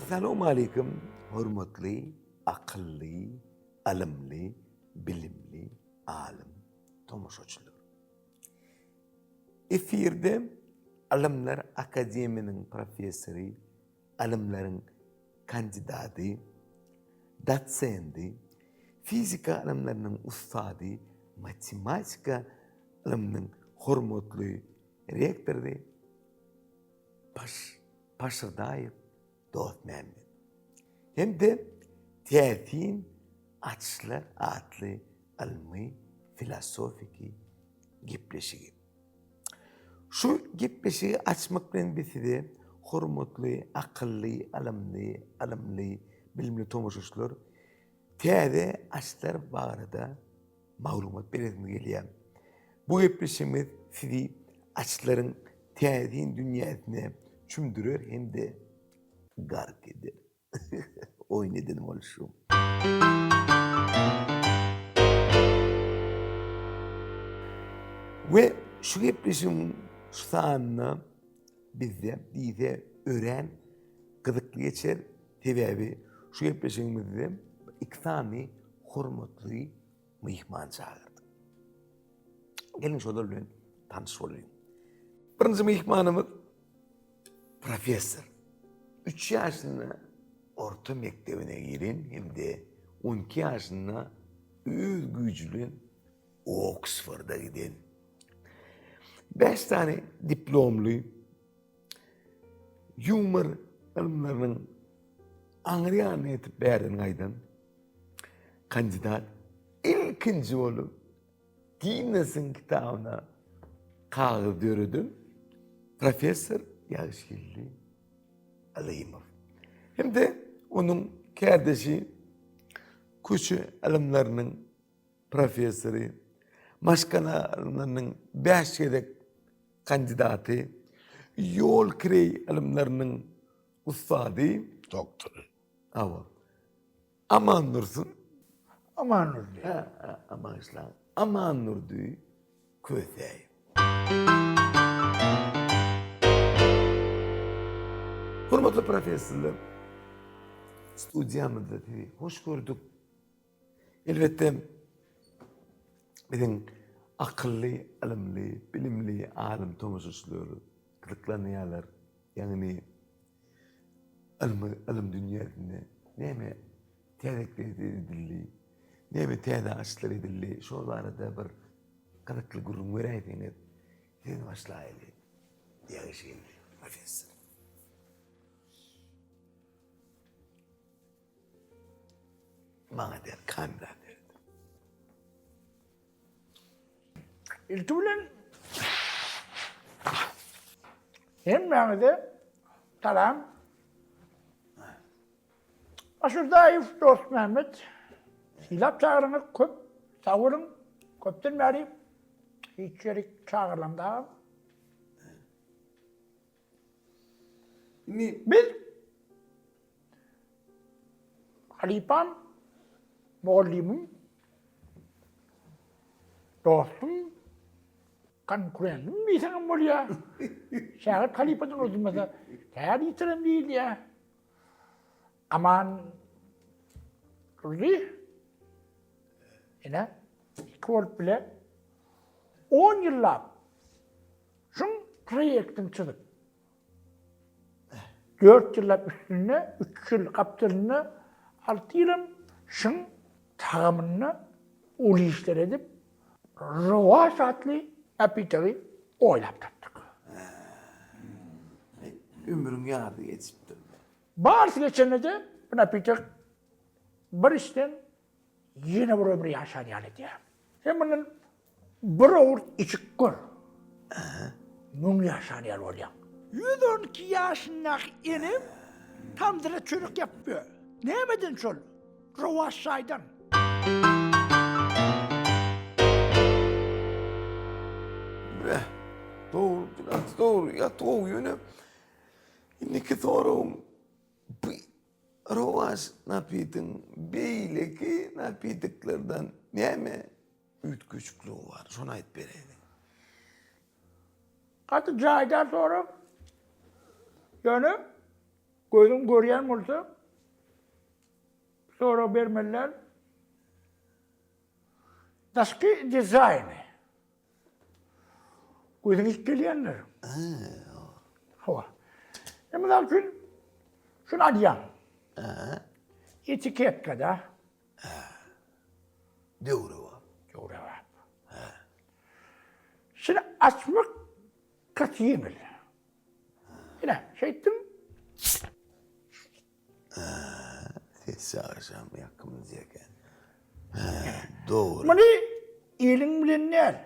Essalawmaleýkim hormatly, akylly, ylymly, bilimli alym tomaşaçylar. Efirde Ylymlar akademiýanyň professory, ylymlaryň kandidady, dosendi, fizika ylymlarynyň ussady, matematika ylymynyň hormatly rektory Paş Paşyrdaýew Dostmämmet hem-de Täsin açyşlar atly ylmy filosofiki gepleşigi. Şu gepleşigi açmak bilen biz size hormatly, akylly, ylymly, ylymly, bilimli tomaşaçylar täze açyşlar barada maglumat beresimiz gelýär. Bu gepleşigimiz sizi açyşlaryň täsin dünýäsine çümdürer hem-de gark eder. Oýun eden bolşum. We şu gepleşigiň şu sanynda bizde diýse örän gyzykly geçer. Sebäbi şu gepleşigimizde iki sany hormatly myhman çagyrdyk. Geliň şolar bilen tanyş bolalyň. Birinji myhmanymyz professor. 3 ýaşynda orta mekdebine giren hem-de 12 ýaşynda öz güýji bilen Oksforda giden. 5 sany diplomly ýumor ylymlarynyň aňry ýanyna ýetip bärden gaýdan kandidat ilkinji bolup Ginnesiň kitabyna kagyz döreden professor Ýagşygeldi Alymow. Hem-de onuň kärdeşi köçe ylymlarynyň professory, maşgala ylymlarynyň 5 gezek kandidaty, ýol kireý ylymlarynyň ussady, doktory. Hawa. Amandursun. Amandurdy. Ha, ha, bagyşlaň. Amandurdy Kösäýew. Hormatly professorlar, studiýamyzda sizi hoş gördük. Elbetde, biziň akylly, ylymly, bilimli alym tomaşaçylar gyzyklanýarlar. Ýagny ylmy, ylym dünýäsinde näme täzelikler edildi, näme täze açyşlar edildi, şol barada bir gyzykly gürrüň beräýseňiz, sizden başlaýaly. Ýagşygeldi professor. Maňa däl, kamera berdi. Ilki bilen hemmäňize salam. Aşyrdaýew Dostmämmet sylap çagyryňyz köp sag boluň. Köpden bäri hiç ýerik çagyrylamdagam. Indi biz halypam, mugallymym, dostum, konkurentim diýseňem bolýar. Şägirt halypadan ozulmasa, tär ýitirem diýilýär. Aman Durdy ine iki bolup bile on ýyllap Şuň proýektini çyzyp, dört ýyllap üstünde, üç ýyl gapdalynda, alty ýylam şuň tagamynda uly işler edip, Rowaç atly napitegi oýlap tapdyk. Ömrüň ýazy geçipdir. Barysy geçende-de bu napitek bir içseň Ýene bir ömür ýaşan ýaly edýär. Sen mundan bir owurt içip gör. Müň ýaşan ýaly bolýaň. 112 ýaşyndaky enem tamdyra çörek ýapyp ýör. Nämeden şol? Rowaç çaýdan. Beh, dogry, gaty dogry, gaty gowy ýöne indiki soragym bu Rowaç napidiň beýleki napidiklerden näme üýtgeşikligi bar? Şony aýdyp beräýiň. Gaty jaýdar sorag. Ýöne. Gözüň görýän bolsa, sorag bermeliler. Daşky dizaýny. Gözüň ilk gelýändir. Hawa. E, mysal üçin, şuny alýaň. Etiketkada. Döwrebap. Döwrebap. Şuny açmak gaty ýeňil. Ine, şeýtdim. Ses çagyşam ýakymlyja eken. Dogry. Muny eliň bilen däl,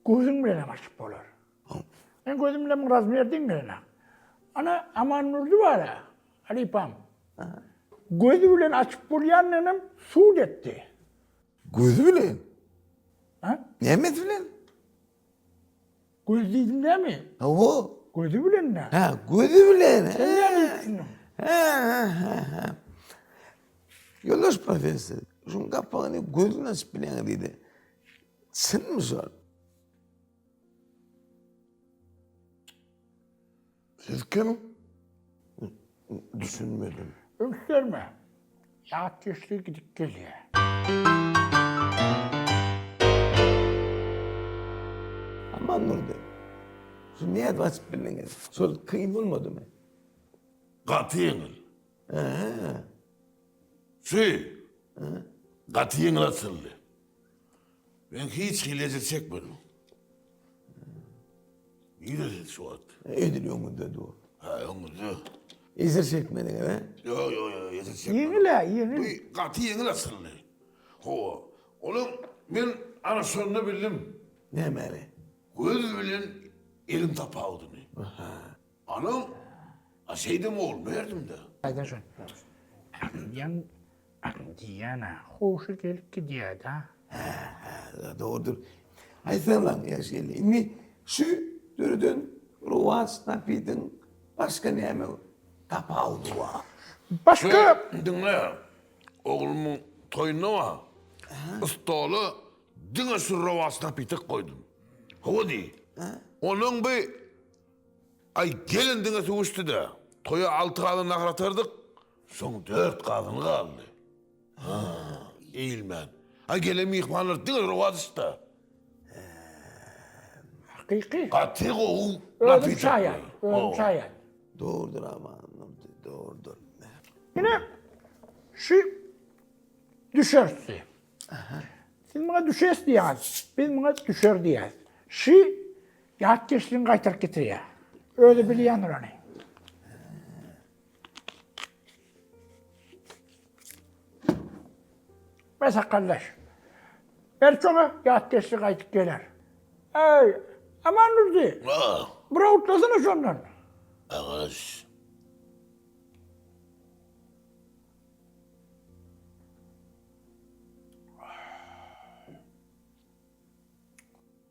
gözüň bilen hem açyp bolar. Men gözüm bilen muň razmer diňleýän. Ana Amannurdy bar-a, halypam. Gözi bilen açyp bolýanlygynam subut etdi. Gözi bilen? Ha? Nämesi bilen? Göz diýdim näme? Hawa. Gözi bilen nä? Ha, gözi bilen. Sen näme düşündiň? Ha, ha, ha, ha. Ýoldaş professor, şuň gapagyny gözüni açyp bilýäňiz diýdi. Çynmy şol? Siz kim? Düşünmedim. Üns berme. Ýatkeşligi gidip gelýär. Amandurdy, şu nädip açyp bildiňiz? Şol kyn bolmadymy? Gaty ýeňil. Şu gaty ýeňil açyldy. Men hiç hili ejir çekmedim. Nirede şu wagt? Edil öňünde dur. Ha, öňünde. Ejir çekmediňiz, he? Ýok, ýok, ýok, ejir çekmedim. Ýeňil-ä, ýeňil. Bu gaty ýeňil açyldy. Hawa. Onuň men ana şonda bildim. Nämäni? Göz bilen eliň tapawudyny. Anam, a şeýdem oglumy berdim-de. Aýdan şol. Diýen, diýýän-ä, huşy gelip gidýär-dä. Hä, hä, dogrudyr. Aýtsana, Ýaşgeldi, indi şu döreden rowaç napidiň başga näme tapawudy bar? Başga. Diňle, oglumyň toýunda bar. Stola diňe şu rowaç napitek goýdum. Hawa diý. Onuň bi Aý, gelin diňe sögüşdi-dä. Toýa alty gazan nahar atardyk, soň dört gazany galdy. Ha, eýilmän. Aý, gelen myhmanlar diňe rowaç içdi. Hakyky. Gaty gowy Özüm şaýat, özüm şaýat. Dogrudyr Aman Nurdy, dogrudyr. Ine, şu düşersi. Siz muňa düşes diýýäňiz, biz muňa düşer diýýäs. Şu ýatkeşligiňi gaýtaryp getirýär. Özi bilýändir ony. Be sakaldaş. Ber şoňa ýatkeşlik gaýdyp geler. Eý, Aman Durdy. Bir owutlasana şondan. Agaş.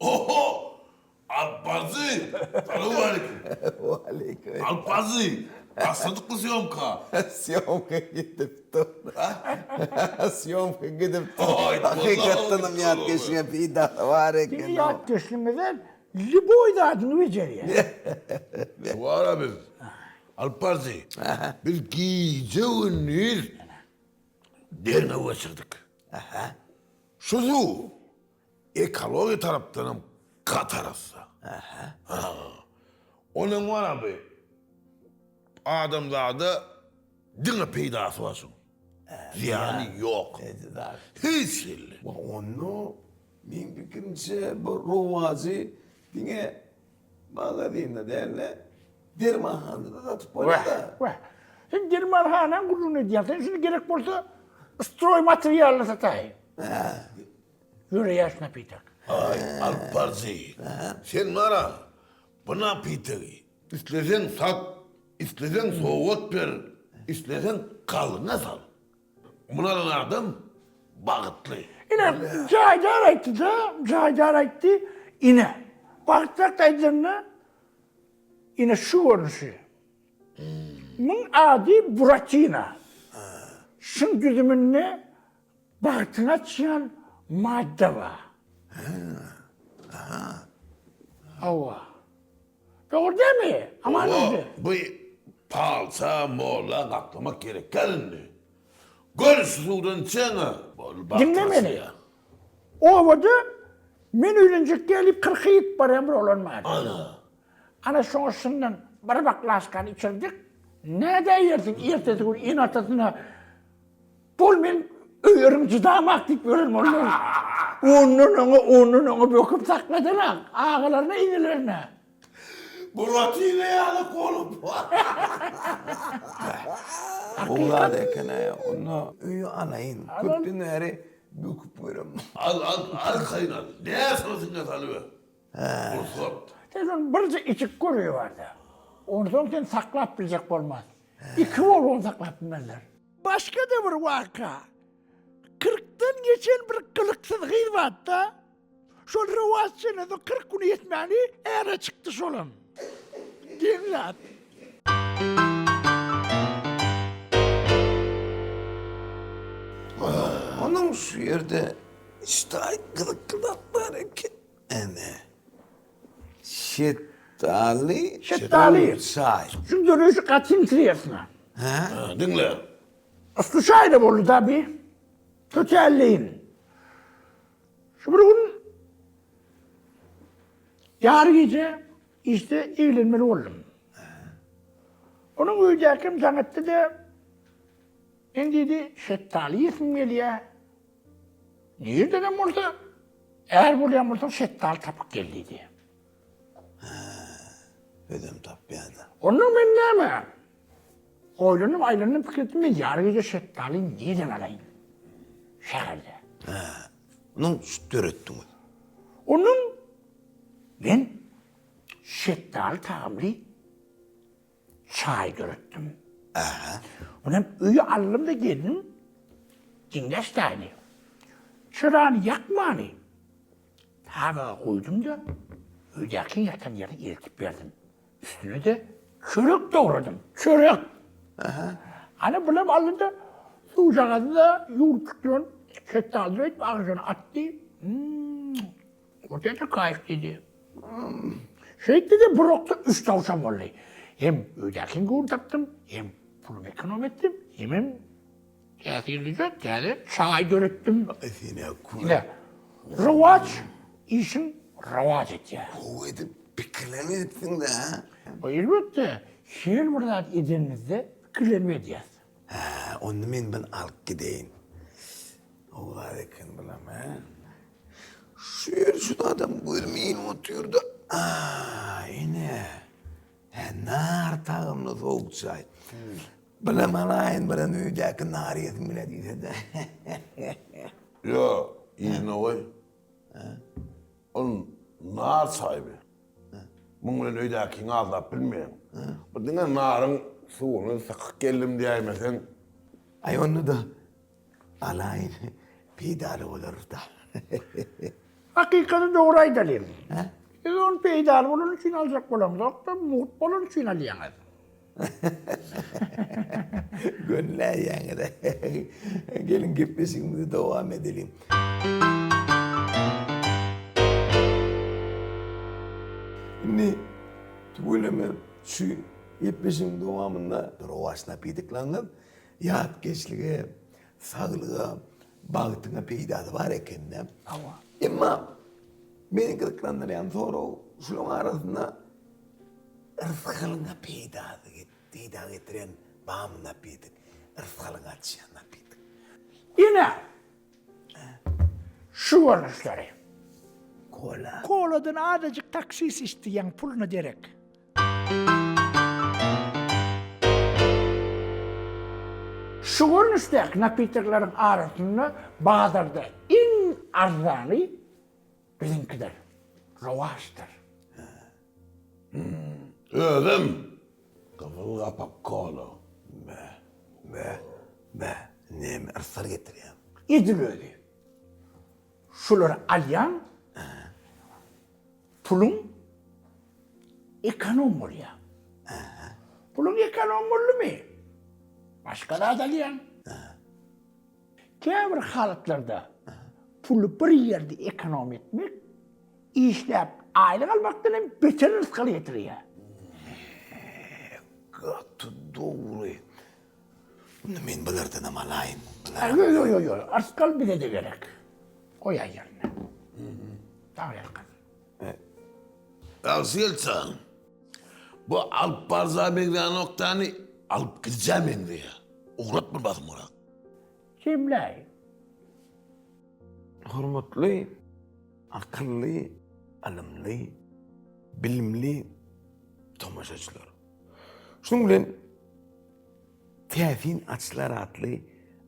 Oho! Alpazy! Salowmaleýkim. Waleýkim. Alpazy! Başladykmy sýomka? Sýomka gidip dur. Sýomka gidip dur. Aý, Hakykatdanam ýatkeşiňe peýdasy bar eken. Siziň ýatkeşligiňize lýuboý zadyňy bejerýär. Wara biz. Alpazy, biz gije-gündiz derňew geçirdik. Şu suw ekologiýa tarapdanam gaty arassa. Onuň bar bu adamzada diňe peýdasy bar şuň. Zyýany ýok. Hiç hili. Onda meň pikirimçe bu rowajy diňe magazinde däl-de, dermanhanada satyp bolýar-da. Wah, wah. Sen dermanhanaň gürrüňini edýäň. Sen şuny gerek bolsa stroý materialyny sataý. Ýöreýäs napitok. Aý, alypbaryjy, sen bar-a, bu napitogy isleseň sat, isleseň sowgat ber, isleseň galyňa sal. Muny alan adam bagtly. Ine, jaýdar aýtdy-da, jaýdar aýtdy, ine, bagtlyk aýdylanda, ine şu görnüşi. Muň ady Buratina. Şuň düzüminde bagtyňy açýan madda bar. Hawa. Dogry dälmi? Aman Oba, bu palça, molla gaklamak gerek däl indi. Gör şu suwdan içeňä. Diňle meni. Obada men öýlenjek däl diýip kyrka ýetip barýan bir oglan bardy. Ana. Ana şoňa şundan bir baklaşkany içirdik. Nädäýersiň ertesi gün ene-atasyna Bol men öýerim jydamak diýip ýören bolmaz. Ondan oňa, ondan oňa böküp sakladylar, agalaryna, inilerine. Buratino ýaly bolup. Gowy zat eken-ä, onda öýe alaýyn. Köpden bäri böküp göremok. Al, al, arkaýyn al. Näsini salyber. Rugsat. Sen ony birje içip gör öýe-barda. Onsoň seni saklap biljek bolmaz. Iki bolup ony saklap bilmezler. Başga-da bir waka. Kyrkdan geçen bir gylyksyz gyz bardy-da. Şol rowaç çenesi 40 güne ýetmäni äre çykdy şolam. Geň zat. Onuň şu ýerde ştaý gyzykly zat bar eken. Ene. Şetdaly. Şetdaly. Çaý. Şu döreýşi gaty interesno. Hä? Diňle. Ysly çaý-da boldy tabi. Tötänleýin. Şu bir gün ýary gije işde eglenmeli boldum. Onuň öýdäkim jaň etdi-de, Men diýdi, şetdaly iýesim gelýär. Nirdenem bolsa, är bolýan bolsaň şetdaly tapyp gel diýdi. Hä, özem tapýar-da. Ondan men näme? Oýlandym, aýlandym, pikir etdim, men ýary gije şetdaly nirden alaýyn? Şäherde. Hä, onuň şu döretdiňiz. Onuň men şetdaly tagamly çaý döretdim. Aha. Onam öýe aldym-da geldim. Diňläş daýyny. Çyrany ýakmany tabaga goýdum-da, öýdäki ýatan ýerine eltip berdim. Üstüne-de çörek dogradym. Çörek! Aha. Ana bulam aldy-da, suwjagazy-da ýuwup duran şetdalydyr öýdüp agzyna atdy. Hum, Ot ete kaýf diýdi. Şeýtdi-de bir okda üç towşan boldy. Hem öýdäkiň göwün tapdym, hem pulumy ekonom etdim, hemem täsirlije täze çaý döretdim. Sene köp. Ine, rowaç işiň rowaç etýär. Gowy edip pikirlenipsiň-dä, hä? Elbetde, her bir zat edenimizde pikirlenip edýäs. Hä, onda men bir alyp gideýin. Gowy zat eken bulam, hä? Şu ýer şu zadam gözüme ilip otyrdy. A, ine. Hä, nar tagamly sowuk çaý. Bilim alaýyn, birem öýdäki nar iýesim gelýär diýse-de. Ýo, yzyna goý. Ol nar çaýby. Muň bilen öýdäkiňi aldap bilmeýäň. Bu diňe naryň suwuny sykyk geldim diýäýmeseň. Aý, onda-da Alaýyn, peýdaly bolar-da. Hakykaty dogry aýdalyň. Siz ony peýdaly bolany üçin aljak bolaňzok-da, mugt bolany üçin alýaňyz. Gönüläýýäňiz-ä. Geliň, gepleşigimizi dowam edeliň. Indi tüweleme şu gepleşigiň dowamynda rowaç napidiklaňyz Ýatkeşlige, saglyga, bagtyňa peýdasy bar ekende. Hawa. Emma meni gyzyklandyrýan sorag şularyň arasynda yrsgalyňa peýdasy, peýda getirýän barmy napitik? Yrsgalyňy açýan napitik. Ine, şu görnüşleri. Kola. Koladan azajyk taksis içdi ýaňy puluna derek. Şu görnüşdäki napitoklaryň arasynda bazarda iň arzany biziňkidir, rowaçdyr. Özem gyzyl gapak kola. Bä, bä, bä, näme yrsal getirýäň? Edil özi. Şulary alýaň, Puluň ekonom bolýar. Puluň ekonom boldumy? Başga zat alýaň. Käbir halatlarda puly bir ýerde ekonom etmek işläp aýlyk almakdan hem beter rysgal getirýär. Gaty dogry. Indi men bulardanam alaýyn. Ýok, ýok, ýok, ýok. Artgal bize-de gerek. Goýaý ýerine. Sag ýalkasyn. Ýagşy gelseň, bu alyp barja meňzän nokdany alyp gidijä meňzeýär. Ugrat bir basymrak. Jemläý. Hormatly, akylly, ylymly, bilimli tomaşaçylar. Şunuň bilen Täsin açylar atly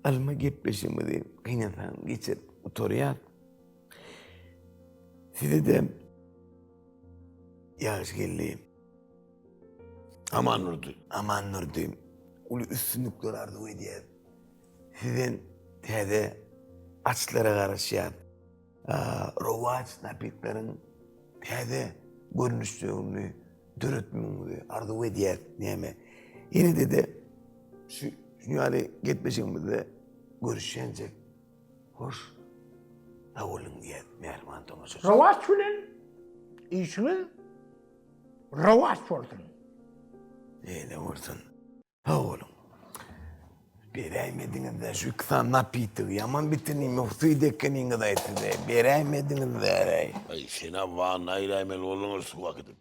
ylmy gepleşigimizi gynansaň geçirip gutarýas. Size-de Ýagşygeldi. Amandurdy. Amandurdy uly üstünlikler arzuw edýäs. Sizden täze açyşlara garaşýas. Rowaç napitleriň täze görnüşlerini döretmegiňizi arzuw edýäs. Näme? Ýene-de şu ýaly gepleşigimizde görüşýänçek hoş sag boluň diýýäs mähriban tomaşaçylar. Rowaç bilen işiňiz rowaç bolsun. Beýle bolsun. Sag boluň. Beräýmediňiz-dä şu iki sany napitigi. Ýaman bitinimi husyt ekeniňiz-aý size. Beräýmediňiz-dä-äý. Aý, sen-ä wanna giräýmeli bolduň ol suw akydyp.